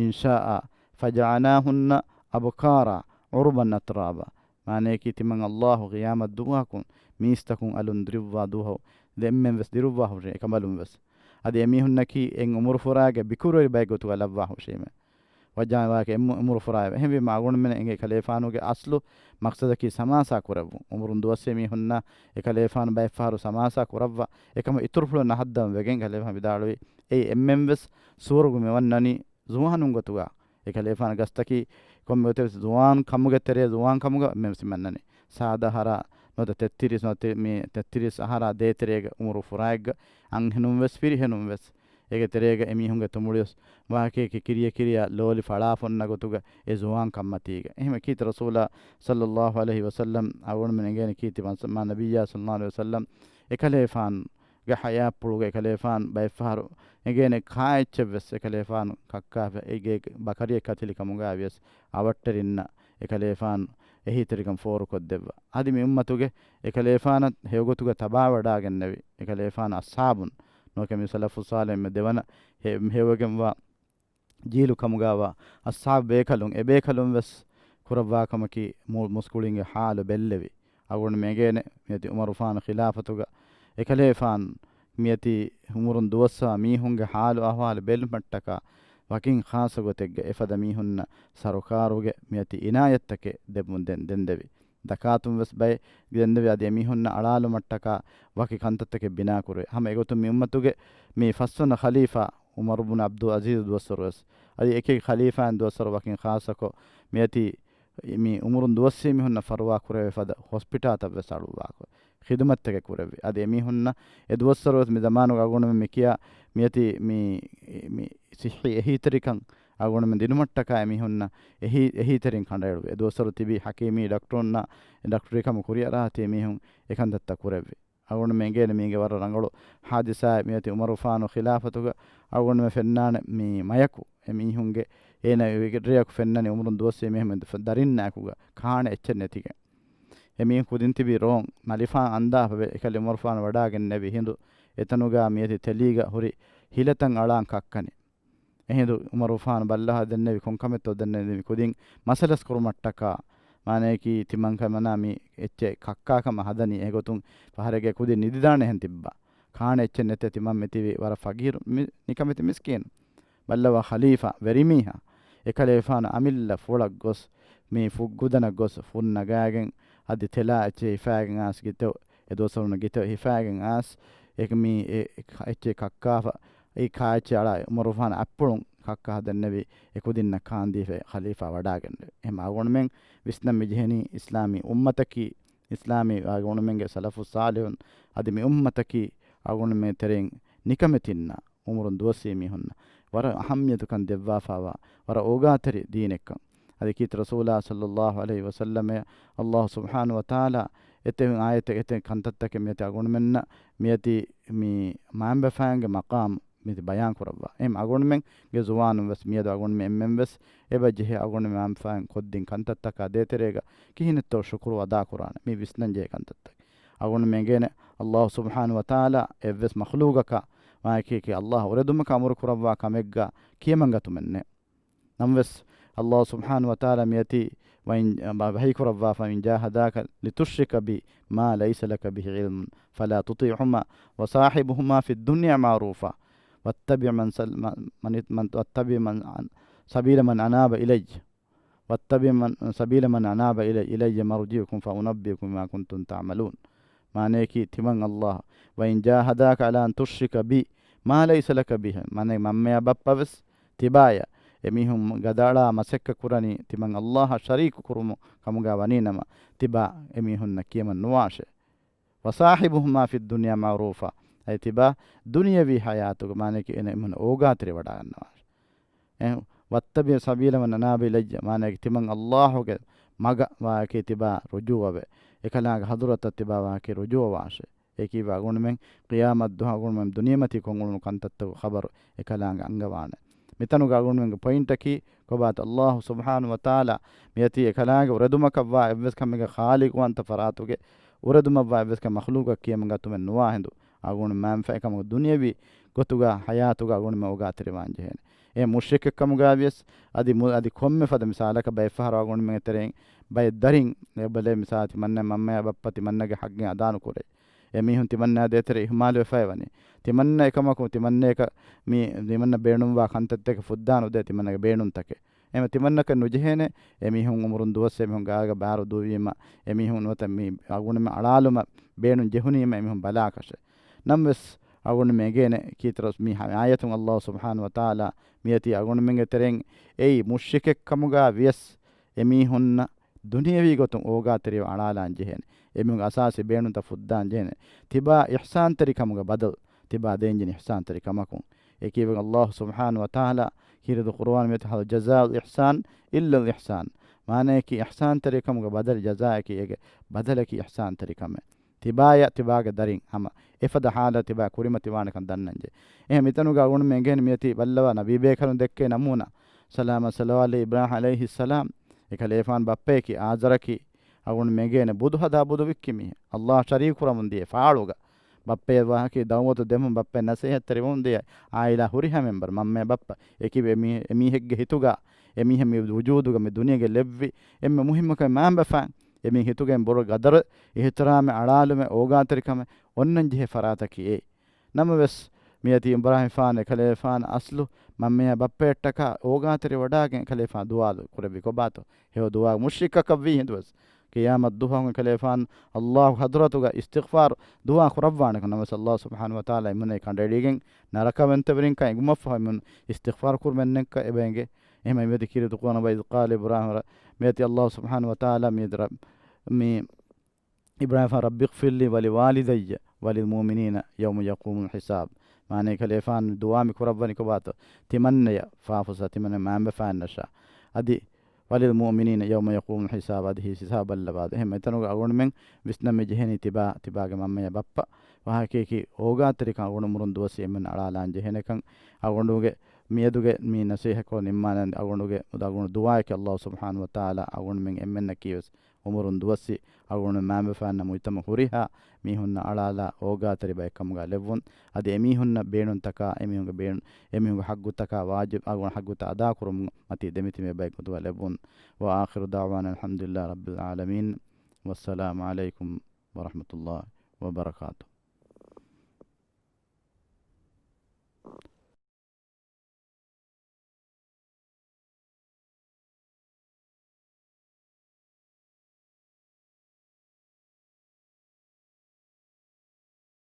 إِنشَاءً فَجَعَلْنَاهُنَّ أَبْكَارًا عُرُبًا أَتْرَابًا. މާނަޔަކީ ތިމަން ﷲ ޤިޔާމަތް ދުވަހަކުން މީސްތަކުން އަލުން ދިރުއްވާ ދުވަހު އެންމެން ވެސް ދިރުއްވާ ހުށި އެކަނބަލުން ވެސް. އަދި އެމީހުންނަކީ އެއް އުމުރު ފުރާގެ ބިކުރުވެރި ބައެއް ގޮތުގަ ލައްވާ ހުށީމެ. ވައްޖާން ވާކި އެއްމު-، އުމުރު ފުރާއެވެ. އެހެންވީމަ އަޅުގަނޑުމެން އެނގޭ ކަލޭފާނުގެ އަސްލު މަޤްޞަދަކީ ސަމާސާ ކުރެއްވުން. އުމުރުން ދުވަސްވީ މީހުންނާ އެކަލޭފާނު ބައެއްފަހަރު ސަމާސާ ކުރައްވާ، އެކަމަށް އިތުރުފުޅު ނަހައްދަވަން ވެގެން ކަލޭފާނު ވިދާޅުވީ، އެއީ އެންމެންވެސް ސުވަރުގެ މިވަންނަނީ ޒުވާނުން ގޮތުގަ. އެކަލޭފާނު ގަސްތަކީ ކޮންމެ ގޮތެއް ވެސް ޒުވާން ކަމުގެ ތެރޭ ޒުވާން ކަމުގަ އެންމެންވެސް މަންނަނީ. ސާދަ އަހަރާ ނުވަތަ ތެއްތިރީސް ނުވަތަ މި ތެއްތިރީސް އަހަރާ ދޭތެރޭގަ އުމުރު ފުރާއެއްގަ އަންހެނުން ވެސް ފިރިހެނުން ވެސް އޭގެ ތެރޭގަ އެމީހުންގެ ތުނބުޅިވެސް ވާކީ ކިރިޔަ ކިރިޔާ ލޯލި ފަޅާފޮންނަ ގޮތުގަ އެ ޒުވާން ކަންމަތީގަ. އެހެންވެ ކީރިތި ރަސޫލާ ޞައްލައްލާހު ޢަލައިހި ވަސައްލަމް އަޅުގަނޑުމެން އެނގޭނެ ކީރިތި މާ ނަބިއްޔާ ޞައްލައްލާހު ޢަލައިހި ވަސައްލަމް އެކަލޭފާނުގެ ޙަޔާތްޕުޅުގަ އެކަލޭފާނު ބައެއްފަހަރު އެނގޭނެ ކާއެއްޗެއްވެސް އެކަލޭފާނު ކައްކާފަ އެ ގޭ ބަކަރިއެއް ކަތިލި ކަމުގައިވިޔަސް އަވަށްޓެރިންނަށް އެކަލޭފާނު އެހީތެރިކަން ފޯރުކޮށްދެއްވާ. އަދި މި އުއްމަތުގެ އެކަލޭފާނަށް ހެޔޮގޮތުގަ ތަބާވަޑާގެންނެވި އެކަލޭފާނު އަޞްޙާބުން ނުވަކަ މި ސަލަފު ޞާލިޙު މި ދެވަނަ ހެ-، ހެޔޮވެގެންވާ ޖީލު ކަމުގައިވާ އަޞްޙާބު ބޭކަލުން އެބޭކަލުން ވެސް ކުރައްވާ ކަމަކީ މު-، މުސްކުޅިންގެ ޙާލު ބެއްލެވި. އަޅުގަނޑު މި އެނގޭނެ މިއޮތީ ޢުމަރުފާނު ޚިލާފަތުގަ އެކަލޭފާނު މިއޮތީ އުމުރުން ދުވަސްވާ މީހުންގެ ޙާލު އަޙްވާލު ބެލުމަށްޓަކާ ވަކިން ޚާއްޞަ ގޮތެއްގަ އެފަދަ މީހުންނަށް ސަރުކާރުގެ މިއޮތީ އިނާޔަތްތަކެއް ދެއްވުން ދެން-، ދެންދެވި. ޒަކާތުން ވެސް ބައެއް ދެންދެވި އަދި އެމީހުންނަށް އަޅާލުމަށްޓަކާ ވަކި ކަންތައްތަކެއް ބިނާކުރެވި. ހަމަ އެގޮތުން މި އުއްމަތުގެ މި ފަސްވަނަ ޚަލީފާ ޢުމަރު ބުން ޢަބްދުލް ޢަޒީޒް ދުވަސްވަރު ވެސް އަދި އެކި ޚަލީފާއިން ދުވަސްވަރު ވަކިން ޚާއްޞަކޮށް މިއޮތީ މި އުމުރުން ދުވަސްވީ މީހުންނަށް ފަރުވާ ކުރެވޭ ފަދަ ހޮސްޕިޓާލްތައް ވެސް އަޅުއްވާކޮށް، ޚިދުމަތްތަކެއް ކުރެއްވި. އަދި އެމީހުންނަށް އެ ދުވަސްވަރު ވެސް މި ޒަމާނުގަ އަޅުގަނޑުމެން މި ކިޔާ މިއޮތީ މި، މި ޞިއްޙީ އެހީތެރިކަން އަޅުގަނޑުމެން ދިނުމަށްޓަކާ އެމީހުންނަށް އެހީ-، އެހީތެރިން ކަނޑައެޅުވި. އެ ދުވަސްވަރު ތިބި ޙަކީމީ ޑޮކްޓަރުންނާ ޑޮކްޓަރީ ކަމު ކުރިއަރާ ތިބި މީހުން އެކަންތައްތައް ކުރެއްވި. އަޅުގަނޑުމެން އެނގޭނެ މީގެ ވަރަށް ރަނގަޅު ޙާދިސާއެއް މިއޮތީ ޢުމަރުފާނު ޚިލާފަތުގަ އަޅުގަނޑުމެން ފެންނާނެ މި މަޔަކު އެމީހުންގެ އޭނަ ވިގްރެއަކު ފެންނަނީ އުމުރުން ދުވަސްވީ މީހުން ދަރިންނާއެކުގަ ކާނެ އެއްޗެއް ނެތިގެން. އެމީހުން ކުދިން ތިބީ ރޯން މަލިފާން އަންދާފަ ވެ އެކަލި ޢުމަރުފާނު ވަޑާގެންނެވި ހިނދު އެތަނުގަ މިއޮތީ ތެލީގަ ހުރި ހިލަތައް އަޅާން ކައްކަނި. އެހިނދު ޢުމަރުފާނު ބައްލަވާ ދެންނެވި ކޮންކަމެއްތޯ ދެންނެވި ކުދިން މަސަލަސް ކުރުމަށްޓަކާ މާނަޔަކީ ތިމަން ކަމަނާ މި އެއްޗެއް ކައްކާ ކަމަށް ހަދަނީ އެގޮތުން ފަހަރެއްގެ ކުދިން ނިދިދާނެހެން ތިއްބާ. ކާނެ އެއްޗެއް ނެތޭ ތިމަން މިތިބީ ވަރަށް ފަގީރު މި-، ނިކަމެތި މިސްކީނު. ބައްލަވާ ޚަލީފާ ވެރިމީހާ އެކަލޭފާނު އަމިއްލަ ފުޅަށް ގޮސް މި ފުށްގުދަނަށް ގޮސް ފުން ނަގާގެން އަދި ތެލާ އެއްޗެއް ހިފާގެން އާސް ގިތައް އެ ދުވަސްވަރުން ގިތައް ހިފާގެން އާސް އެ މީ އެ އެއްޗެއް ކައްކާފަ އެ ކާއެއްޗެއް އަޅާ އުމަރުފާނު އަތްޕުޅުން ކައްކާ ދެންނެވި އެ ކުދިންނަށް ކާންދީފަ ޚަލީފާ ވަޑާގެންނެވި. އެހެން އަޅުގަނޑުމެން ވިސްނަން މި ޖެހެނީ އިސްލާމީ އުއްމަތަކީ، އިސްލާމީ އަޅުގަނޑުމެންގެ ސަލަފު ޞާލިޙުން އަދި މި އުއްމަތަކީ އަޅުގަނޑުމެން ތެރެއިން ނިކަމެތިންނާ އުމުރުން ދުވަސްވީ މީހުންނަށް ވަރަށް އަހައްމިޔަތުކަން ދެއްވާފާވާ ވަރަށް އޯގާތެރި ދީނެއްކަން. އަދި ކީރިތި ރަސޫލާ ޞައްލައްލާހު ޢަލައިހި ވަސައްލަމައަށް ﷲ ސުބްޙާނަހޫ ވަތަޢާލާ އެތެހެން އާޔަތެއް އެތެހެން ކަންތައްތަކެއް މިއޮތީ އަޅުގަނޑުމެންނަށް މިއޮތީ މި މައިންބަފައިންގެ މަޤާމު މިއޮތީ ބަޔާން ކުރައްވާ. އެހެން އަޅުގަނޑުމެންގެ ޒުވާނުން ވެސް މިއަދު އަޅުގަނޑުމެން އެންމެން ވެސް އެބަ ޖެހޭ އަޅުގަނޑުމެން މައިންބަފައިން ކޮށްދިން ކަންތައްތަކާ ދޭތެރޭގަ ކިހިނެއްތޯ ޝުކުރު އަދާކުރާނެ މި ވިސްނަން ޖެހޭ ކަންތައްތަކެއް. އަޅުގަނޑުމެން އެނގޭނެ ﷲ ސުބްޙާނަހޫ ވަތަޢާލާ އެއްވެސް މަޚްލޫޤަކާ ވާކީކީ ﷲ އުރެދުމަކަށް އަމުރު ކުރައްވާ ކަމެއްގަ ކިޔަމަންގަތުމެއް ނެތް. ނަމަވެސް، ﷲ ސުބްޙާނަހޫ ވަތަޢާލާ މިއޮތީ ވައިން، ވަޙީ ކުރައްވާފަ، "إن جاهداك لتشرك بي ما ليس لك به علم فلا تطعهما وصاحبهما في الدنيا معروفا واتبع من سل-، من، من، واتبع من، سبيل من أناب إلي." واتبع من، سبيل من أناب إلي، إلي مرجعكم فأنبئكم بما كنتم تعملون. މާނަޔަކީ، ތިމަން ﷲ، "وإن جاهداك على أن تشرك بي ما ليس لك به علم." މާނަ، މަންމަޔާ ބައްޕަ ވެސް ތިބާޔަށް އެމީހުން ގަދައަޅާ މަސައްކަތް ކުރަނީ ތިމަން ﷲ އަށް ޝަރީކު ކުރުމު ކަމުގަ ވަނީ ނަމަ، ތިބާ އެމީހުންނަށް ކިޔަމަން ނުވާށޭ. "وصاحبهما في الدنيا معروفا." އަދި ތިބާ ދުނިޔަވީ ޙަޔާތުގަ މާނަޔަކީ އޭނަ އެމީހުން އޯގާތެރި ވަޑާގަންނަވާށޭ. އެ، "واتبع سبيل من أناب إلي." މާނަޔަކީ ތިމަން ﷲ ގެ މަގަށް ވާކީ ތިބާ ރުޖޫޢަވެ، އެކަލާނގެ ޙަޟްރަތަށް ތިބާ ވާކީ ރުޖޫޢަވާށޭ. އެކީ އަޅުގަނޑުމެން ޤިޔާމަތް ދުވަހަށް އަޅުގަނޑުމެން ދުނިޔެމަތީ ކޮށްއުޅުނު ކަންތައްތަކުގެ ޚަބަރު އެކަލާނގެ އަންގަވާނެ. މިތަނުގަ އަޅުގަނޑުމެންގެ ޕޮއިންޓަކީ ކޮބާތަ؟ ﷲ ސުބްޙާނަހޫ ވަތަޢާލާ މިއޮތީ އެކަލާނގެ އުރެދުމަކަށްވާ އެއްވެސް ކަމެއްގެ ޚާލިޤުވަންތަ ފަރާތުގެ އުރެދުމަށްވާ އެއްވެސް ކަމެއް މަޚްލޫޤަށް ކިޔަމަން ގަތުމެއް ނުވާ ހިނދު، އަޅުގަނޑު މަންފާ އެކަމަކު ދުނިޔަވީ ގޮތުގަ ޙަޔާތުގަ އަޅުގަނޑުމެން އޯގާތެރިވާން ޖެހޭނެ. އެ މުޝްރިކެއްކަމުގައިވިޔަސް އަދި މު-، އަދި ކޮންމެ ފަދަ މިސާލަކަށް ބައެއްފަހަރު އަޅުގަނޑުމެންގެ ތެރެއިން ބައެއް ދަރިން އެބަލޭ މިސާލަކަށް ތިމަންނަ މަންމަޔާ ބައްޕަ ތިމަންނަގެ ޙައްޤެއް އަދާނުކުރޭ. އެމީހުން ތިމަންނާ ދޭތެރެ އިހުމާލުވެފައި ވަނީ. ތިމަންނަ އެކަމަކު ތިމަންނައަކަށް މި ތިމަންނަ ބޭނުންވާ ކަންތައްތަކެއް ފުއްދާނުދޭ ތިމަންނަގެ ބޭނުންތަކެއް. އެމަ ތިމަންނަކަށް ނުޖެހޭނެ އެމީހުން އުމުރުން ދުވަސް އެމީހުން ގާގަ ބާރު ދުވީމަ، އެމީހުން ނުވަތަ މި އަގުނުމެ އަޅާލުމަށް ބޭނުން ޖެހުނީމަ އެމީހުން ބަލާކަށެ. ނަމަވެސް އަގުނުމެ އެނގޭނެ ކީތަރަސް މި ހަ-، އާޔަތުން އައްލާހު ސުބްޙާނަހު ވަތަޢާލާ މިއޮތީ އަގުނުމެންގެ ތެރެއިން އެއީ މުޝްރިކެއްކަމުގާ ވިޔަސް އެމީހުންނަށް ދުނިޔެވީ ގޮތުން އޯގާތެރިވެ އަޅާލާން ޖެހޭނެ. އެމީހުން އަސާސީ ބޭނުންތައް ފުއްދާން ޖެހޭނެ. ތިބާ އިޙްސާންތެރިކަމުގެ ބަދަލު ތިބާ ދޭންޖެހެނީ އިޙްސާންތެރި ކަމަކުން. އެކީވެގެން އައްލާހު ސުބްޙާނަހު ވަތަޢާލާ ކީރިތި ޤުރުއާން މިއޮތީ ހަލް ޖަޒާއުލް އިޙްސާން އިއްލަލް އިޙްސާން. މާނަޔަކީ އިޙްސާންތެރިކަމުގެ ބަދަލު ޖަޒާއަކީ އޭގެ ބަދަލަކީ އިޙްސާންތެރިކަމެއް. ތިބާޔަށް ތިބާގެ ދަރިން ހަމަ އެފަދަ ޙާލަށް ތިބާ ކުރިމަތިވާނެކަން ދަންނަންޖެ. އެހެން މިތަނުގަ އަގުނުމެ އެނގޭނެ މިއޮތީ ބައްލަވާ ނަބީބޭކަލުން ދެއްކޭ ނަމޫނާ. ސަލާމަތް ޞަލަވާތް އިބްރާހީމް ޢަލައިހިއްސަލާމް އެކަލޭފާން ބައްޕަޔަކީ އާޒަރަކީ އަގުނު މެނގޭނެ ބުދު ހަދާ ބުދު ވިއްކި މީހެއް. އައްލާހަށް ޝަރީކު ކުރަމުން ދިޔަ ފާޅުގަ. ބައްޕަޔަށް ވާހަކީ ދަޢުވަތު ދެމުން ބައްޕަޔަށް ނަސޭހަތްތެރިވަމުން ދިޔަ އާއިލާ ހުރިހާ މެމްބަރު މަންމަޔާ ބައްޕަ. އެކި އެމީ-، އެމީހެއްގެ ހިތުގަ އެމީހެއް މި ވުޖޫދުގަ މި ދުނިޔޭގަ ލެއްވި އެންމެ މުހިއްމު ކަމެއް މާބަފާން. އެމީހެއް ހިތުގައިން ބޮޑު ގަދަރު، އިޙްތިރާމެއް، އަޅާލުމެއް، އޯގާތެރިކަމެއް އޮންނަން ޖެހޭ ފަރާތަކީ އެއީ. ނަމަވެސް، މިއޮތީ އިބްރާހީމްފާނު އެކަލޭފާނު އަސްލު މަންމަޔާ ބައްޕަޔަށްޓަކާ އޯގާތެރިވަޑާގެން އެކަލޭފާނު ދުޢާ ކުރެއްވީ ކޮބާތޯ؟ ހެޔޮ ދުޢާ މުޝްރިކަކަށްވީ ހިނދުވެސް. ޤިޔާމަތް ދުވަހު އެކަލޭފާނު އައްލާހު ޙަޟްރަތުގަ އިސްތިޣްފާރު ދުޢާ ކުރައްވާނެކަން. ނަމަވެސް އައްލާހު ސުބްޙާނަހު ވަތަޢާލާ އެމީހުންނަށް ކަނޑައެޅީގެން ނަރަކަވަންތަވެރިންކަން އެނގުމަށްފަހު އެމީހުން އިސްތިޣްފާރު ކުރުމެއްނެއްކަ އެބައެނގޭ. އެހެން މިއޮތީ ކީރިތި ޤުރުއާނުގައި އިޒް ޤާލަ އިބްރާހީމް ރަ-، މިއޮތީ އައްލާހު ސުބްޙާނަހު ވަތަޢާލާ މި ރަ-، މި އިބްރާހީމްފާނު ރައްބި އިޣްފިރް ލީ ވަލި ވާލިދައްޔަ ވަލިލް މުއުމިނީނަ ޔައުމަ ޔަޤޫމުލް ޙިސާބް. މާނައީ ކަލޭފާނު ދުޢާ މި ކުރައްވަނީ ކޮބާތޯ؟ ތިމަންނަޔަށް ފާފަސަ ތިމަންނަ މާނބަފާންނަށާ. އަދި ވަލިލް މުއުމިނީނަ ޔައުމަ ޔަޤޫމުލް ޙިސާބް އަދި ހިސާބަށް ލަވާދު. އެހެން މިތަނުގަ އަގުނުމެން ވިސްނަން މި ޖެހެނީ ތިބާ، ތިބާގެ މަންމަޔާ ބައްޕަ ވާހަކަޔަކީ އޯގާތެރިކަން އަގުނު އުމުރުން ދުވަސް އެންމެން އަޅާލާން ޖެހޭނެކަން. އަގުނުގެ މިއަދުގެ މި ނަސޭހަތްކޮޅު ނިންމާލަން އަގުނުގެ އަގުނު ދުޢާއެކޭ އައްލާހު ސުބްޙާނަހު ވަތަޢާލާ އަގުނުމެން އެންމެންނަކީވެސް އުމުރުން ދުވަސްވި އަގުނު މާބަފާންނަށް މުޖްތަމަޢު ހުރިހާ މީހުންނަށް އަޅާލާ އޯގާތެރި ބައެއްކަމުގަ ލެއްވުން. އަދި އެމީހުންނަށް ބޭނުންތަކާ، އެމީހުންގެ ބޭނު-، އެމީހުންގެ ޙައްޤުތަކާ ވާޖިބް އަގުނު ޙައްޤުތައް އަދާކުރުމުން މަތީ ދެމިތިބޭ ބައެއް ގޮތުގަ ލެއްވުން. وآخر دعوانا الحمد لله رب العالمين. والسلام عليكم ورحمة الله وبركاته.